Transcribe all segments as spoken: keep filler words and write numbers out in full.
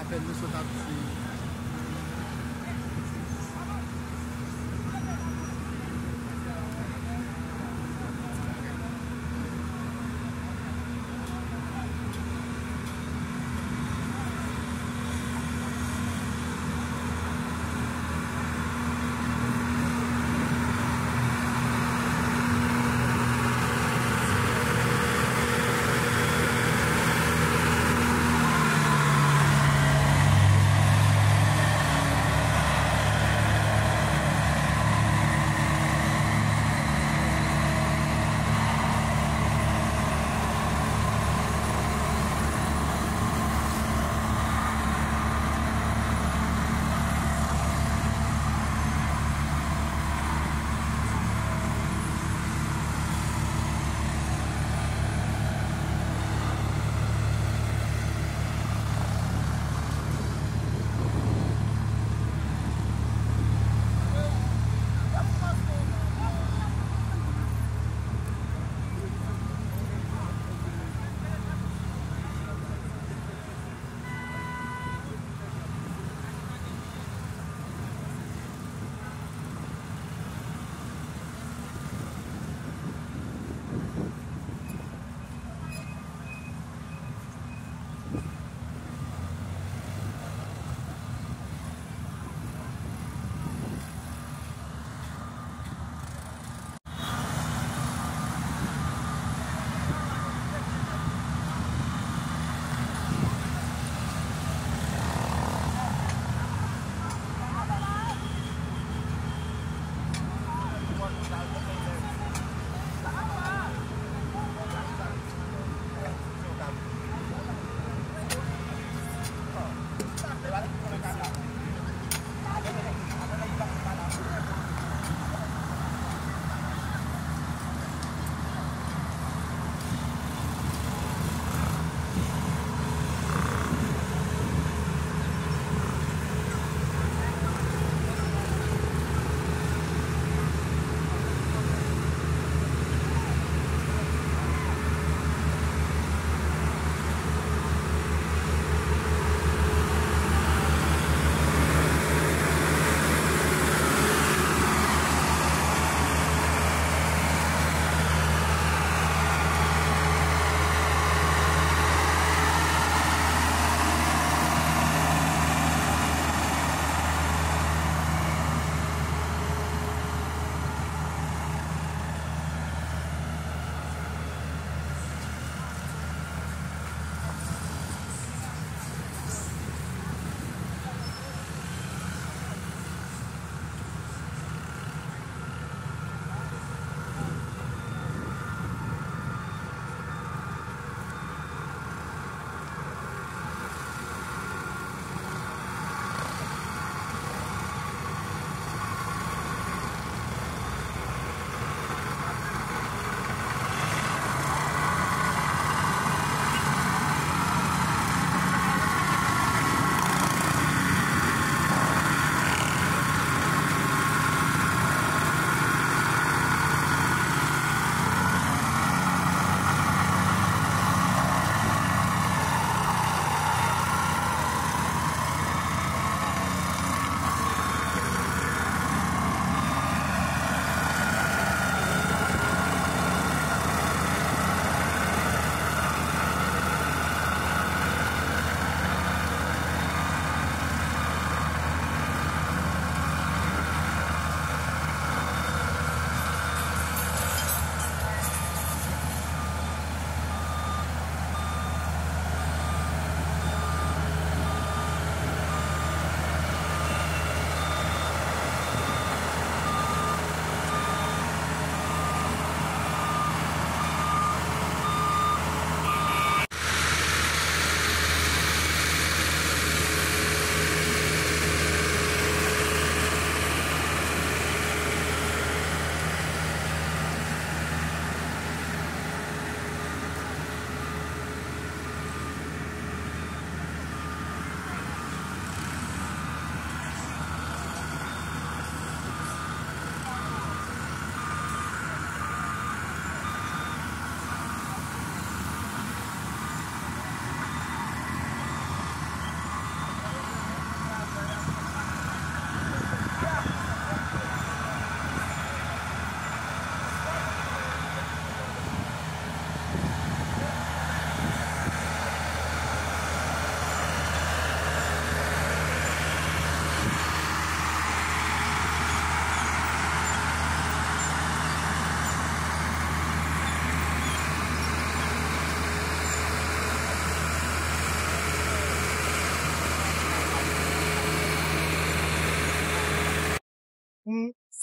Apèn nou sot ap di.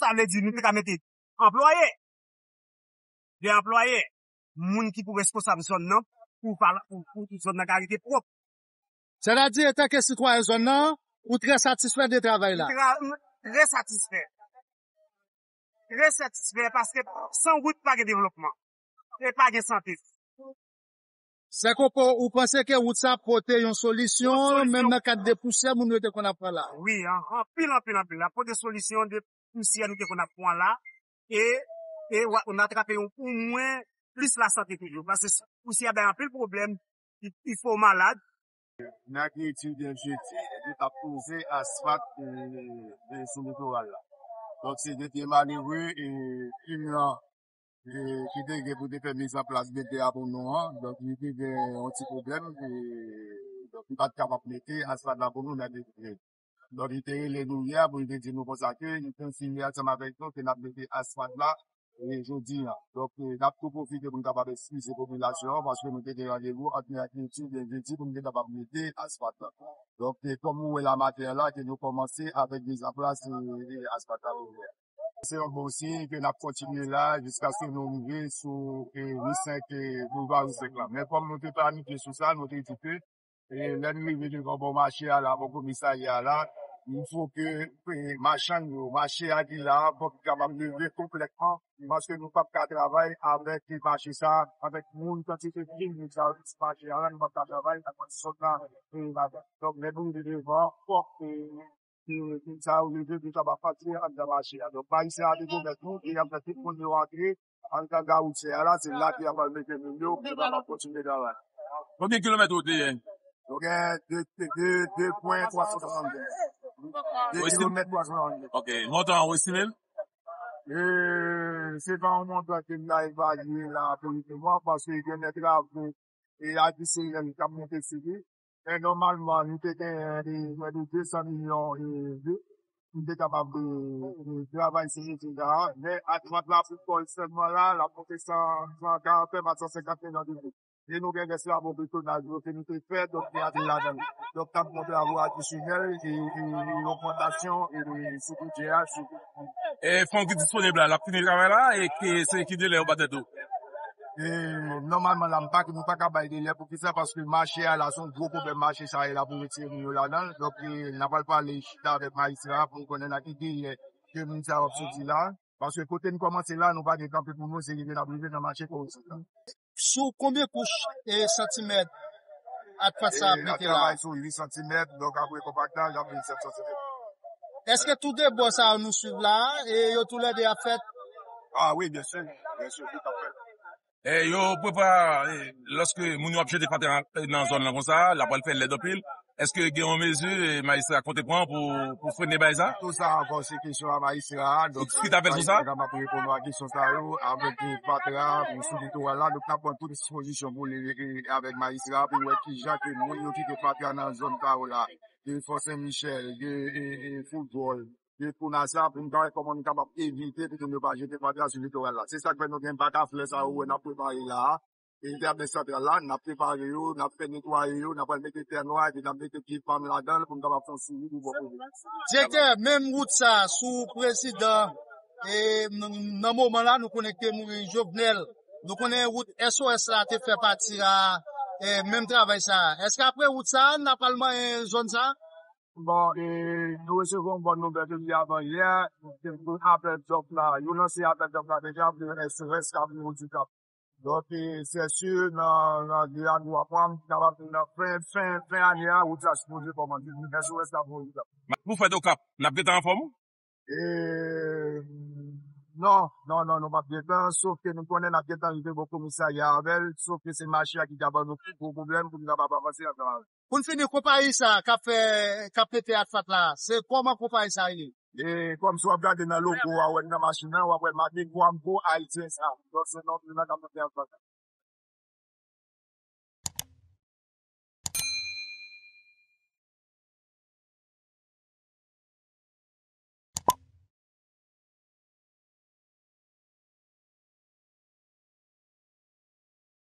Sa vle di nou te ka mete anplwaye, de anplwaye, moun ki pou responsab zòn nan, pou, pou, pou zòn nan ka rete pwòp. Sètadi, antanke sitwayen zòn nan, ou trè satisfè de travay la? Trè satisfè. Trè satisfè paske san wout pa gen devlopman. E pa gen sante. Sèkopo, ou panse ke wout sa pote yon solisyon, menm nan kad de pousyè moun yo te konn ap pran la? Wi, anpil, anpil, anpil. La pote solisyon de pousyè nou te konn ap pran la. E, e n atrape yon omwen plis lasante toujou. Paske pousyè bay anpil pwoblèm, li fè w malad. Nan ki etid M J T, yo t ap poze asfalt sou litoral la. Donk, se de pye malere e ilan ki te gen pou te fè mizanplas bete a pou nou an. Donk, li te gen yon ti pwoblèm. Donk, li pa t kapab mete asfalt la pou nou nan de pye. Donk, li te rele nou yè pou li te di nou konsa ke li konfime ansanm avèk nou ke n ap mete asfalt la e jodi a. Donk, n ap tou pwofite pou n kapab eskize popilasyon an, paske nou te gen randevou ant mèkredi e jedi pou n te kapab mete asfalt la. Donk, kòm ou wè la maten an la, ke nou kòmanse avèk mizanplas asfalt la pou yè. Se yon bon siy ke n ap kontinye la jiskaske nou rive sou ri senk, boulva ri senk la. Men kòm nou te planifye sou sa, nou te di ke E lè n rive devan bò mache a la, bò komisarya a la, il faut que machann yo, mache a ki la a, fòk li kapab leve konplètman, paske nou p ap ka travay avèk mache sa a, avèk moun, kantite moun sa yo ki sou mache a la, nou p ap ka travay avèk zòn nan. Donk, lè nou rive devan, fòk moun sa yo leve pou kapab pase anndan mache a. Donk, mache a te pwomèt nou, e y ap fè tout moun yo antre anndan gawoutye a la, se la ke y ap al mete moun yo, pou yo kapab kontinye travay. Konbyen kilomèt wout li ye? Nou gen de, de, de pwen twa san swasanndiz. De kilomèt twa san swasanndiz. Ok. Montan an, ou estime l? E, se pa yon montan ke m ta evalye la pou le moman, paske gen de travo e adisyonèl k ap monte sou li. Men nòmalman, nou te gen prè de de san milyon e de, nou te kapab travay sou jodi a. Men asfalt la pou kò l sèlman la, l ap monte san, san karant a san senkant milyon de goud. E nou gen rès travo betonaj yo ke nou te fè, donk, ki antre ladan l. Donk, n ap gen travo adisyonèl e, e, e ogmantasyon e, e sou bidjè a, sou. E fon ki disponib la, l ap fini travay la, e ki, se ki delè ou ba tèt ou? E, nòmalman, la, m pa, nou pa ka bay delè. Poukisa? Paske mache a la, se yon gwo pwoblèm mache sa a ye la pou retire moun yo ladan l. Donk, e, n a pral pale chita avèk majistra a pou n konnen nan ki delè ke moun sa yo ap soti la. Paske kote n kòmanse la, nou pa gen kanpe pou nou, se rive n ap rive nan mache Korozit la. Sou konbyen kouch e santimèt asfalt sa ap mete la? Travay sou uit santimèt, donk apre konpaktaj, ap vin sèt santimèt. Èske tou de bò sa yo nou swiv la, e yo toulède ap fèt? Ah wi, byen si, byen si, tout ap fèt. E yo prepare, e, lòske moun yo ap jete fatra nan zòn nan konsa, l ap pral fè lèd anpil. Èske gen yon mezi, e, majistra konte pran pou, pou frennen bagay sa? Tout sa ankò se kesyon a majistra a. Donk, ki t ap fèt sou sa? Majistra kapab reponn nou a kesyon sa yo avèk fatra sou litoral la. Donk, n ap pran tout dispozisyon pou li, e, avèk majistra pou wè kijan ke moun yo kite fatra nan zòn sa yo la. De Fò Sen Michèl, de, e, e, Foutbòl, de Konasa, pou n ka wè kòman nou kapab evite pou moun yo pa jete fatra sou litoral la. Se sa k fè nou gen bak a flè sa yo wè n ap prepare la a. Entènal santral la, n ap prepare yo, n ap fè netwaye yo, n ap pral mete tè nwa, epi n ap mete pye pam ladan l pou n kapab fè yon seri de bò kote. Direktè, menm wout sa, sou prezidan, e, n-, nan moman la, nou konnen ke mouri Jovenel, nou konnen wout S O S la te fè pati a, e, menm travay sa. Èske apre wout sa, n ap pral manyen zòn sa? Bon, e, nou resevwa yon bòn nouvèl depi avan yè, apèl dòf la, yo lanse apèl dòf la deja pou S O S k ap Odikap. Donk, e, se si nan, nan de a twa mwa, m kapab di nan fen, fen, fen ane a, wout la sipoze kòmanse. S O S la pou Odikap. Pou fèt Okap, n ap gentan anfòm? E, non, non, non, nou p ap gentan, sof ke nou konnen n ap gentan rive bò komisarya avè l, sof ke se mache a ki ka ban nou pi gwo pwoblèm pou nou kapab avanse ansanm avè l. Pou n fini, konpayi sa k ap fè, k ap mete asfalt la, se kòman konpayi sa ye? E kòm si w ap gade nan logo a, w ap wè nan machin nan, w ap wè make Quamco Ayisyen sa. Donk, se non, se nan k ap mete asfalt la.